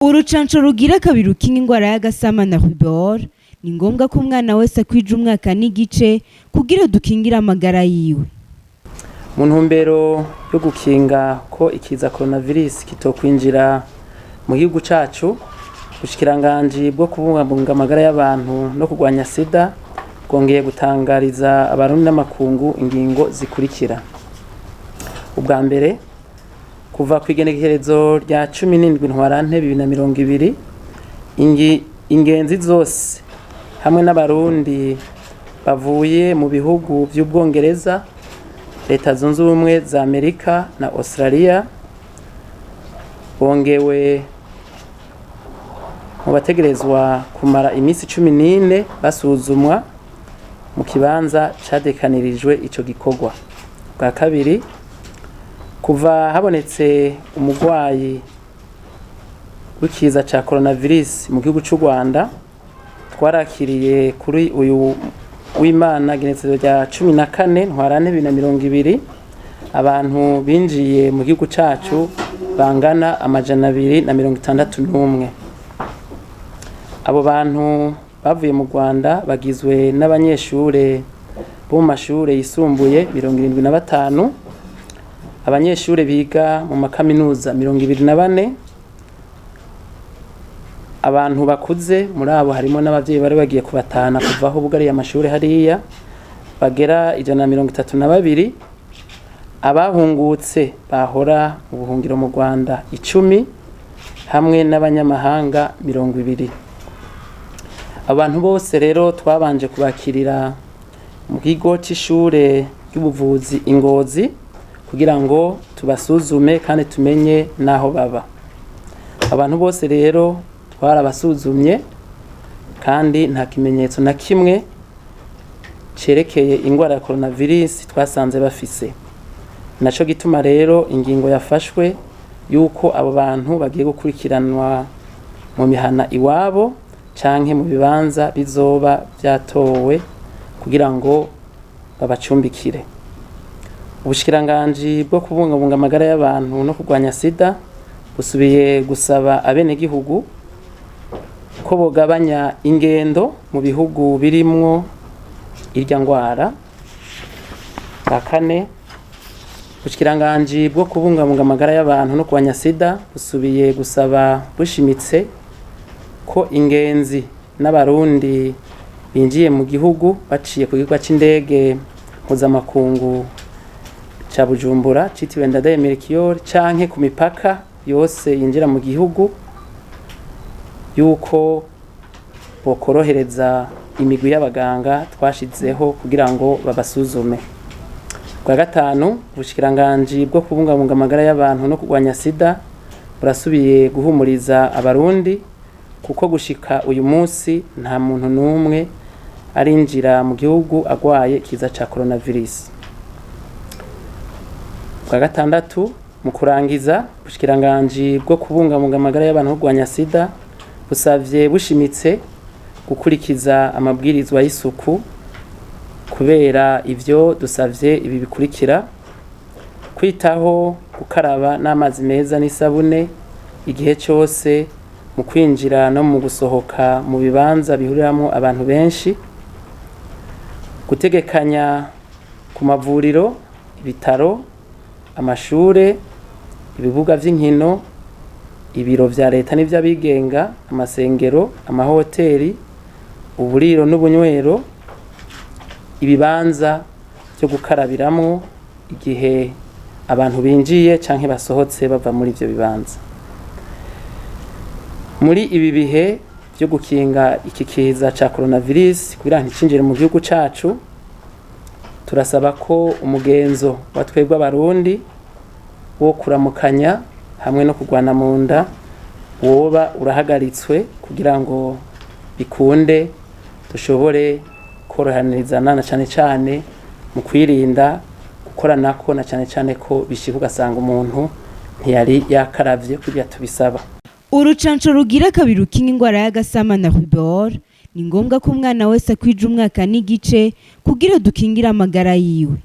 Urucanco rugira kabiri rukinga ingwara y'agasama na rubéole ni ngombwa ko umwana wese akwija umwaka n'igice kugira dukingire amagara yiwe. Mu ntumbero yo gukinga ko ikiza coronavirus kitokwinjira mu gihugu cacu, ubushikiranganji bwo kubungabunga amagara y'abantu no kurwanya sida bwongeye gutangariza abarundi n'amakungu ingingo zikurikira. Ubwa mbere, kuva kw'igenekerezo rya 17 Ntwarante 2020, ingenzi zose hamwe n'abarundi bavuye mu bihugu vy'Ubwongereza, Leta Zunze Ubumwe za Amerika na Australia bongewe mu bategerezwa kumara iminsi 14 basuzumwa mu kibanza cadekanirijwe ico gikorwa. Bwa kabiri, kuva habonetse umugwayi w'ikiza ca coronavirus mu gihugu c'u Rwanda, twarakiriye kuri uyu w'Imana igenekerezo rya 14 Ntwarante 2020 abantu binjiye mu gihugu cacu bangana 261. Abo bantu bavuye mu Rwanda bagizwe n'abanyeshure bo mu mashure yisumbuye 75, abanyeshure biga mu makaminuza 24, abantu bakuze, muri abo harimo n'abavyeyi bari bagiye kubatahana kuva aho bugariye amashure hariya, bagera 132, abahungutse bahora mu buhungiro mu Rwanda 10, hamwe n'abanyamahanga 20. Abantu bose rero twabanje kubakirira mu kigo c'ishure ry'ubuvuzi Ingozi kugira ngo tubasuzume kandi tumenye n'aho baba. Abantu bose rero twarabasuzumye kandi nta kimenyetso na kimwe cerekeye ingwara ya coronavirus twasanze bafise. Naco gituma rero ingingo yafashwe yuko abo bantu bagiye gukurikiranwa mu mihana iwabo canke mu bibanza bizoba vyatowe kugira ngo babacumbikire. Ubushikiranganji bwo kubungabunga amagara y'abantu no kurwanya sida busubiye gusaba abenegihugu ko bogabanya ingendo mu bihugu birimwo irya ngwara. Bwa kane, ubushikiranganji bwo kubungabunga amagara y'abantu no kurwanya sida busubiye gusaba bushimitse ko ingenzi n'abarundi binjiye mu gihugu baciye ku kibuga c'indege mpuzamakungu ca Bujumbura citiriwe Ndadaye Melchior canke ku mipaka yose yinjira mu gihugu, yuko bokorohereza imigwi y'abaganga twashizeho kugira ngo babasuzume. Bwa gatanu, ubushikiranganji bwo kubungabunga amagara y'abantu no kurwanya sida burasubiye guhumuriza abarundi kuko gushika uyu munsi nta muntu n'umwe arinjira mu gihugu agwaye ikiza ca coronavirus. Bwa gatandatu, mu kurangiza, ubushikiranganji bwo kubungabunga amagara y'abantu no kurwanya sida busavye bushimitse gukurikiza amabwirizwa y'isuku. Kubera ivyo dusavye ibi bikurikira: kwitaho gukaraba n'amazi meza n'isabune igihe cose mu kwinjira no mu gusohoka mu bibanza bihuriramwo abantu benshi, gutegekanya ku mavuriro, ibitaro, amashure, ibibuga vy'inkino, ibiro vya leta n'ivy'abigenga, amasengero, amahoteli, uburiro n'ubunywero, ibibanza vyo gukarabiramwo igihe abantu binjiye canke basohotse bava muri ivyo bibanza. Muri ibi bihe vyo gukinga iki kiza ca coronavirus kugira nticinjire mu gihugu cacu, turasaba ko umugenzo wa twebwe abarundi wo kuramukanya hamwe no kurwana mu nda woba urahagaritswe kugira ngo bikunde dushobore korohanirizana, na cane cane mu kwirinda gukoranako, na cane cane ko bishika ugasanga umuntu ntiyari yakaravye kurya tubisaba. Urucanco rugira kabiri rukinga ingwara y'agasama na rubéole ni ngombwa ko umwana wese akwija umwaka n'igice kugira dukingire amagara yiwe.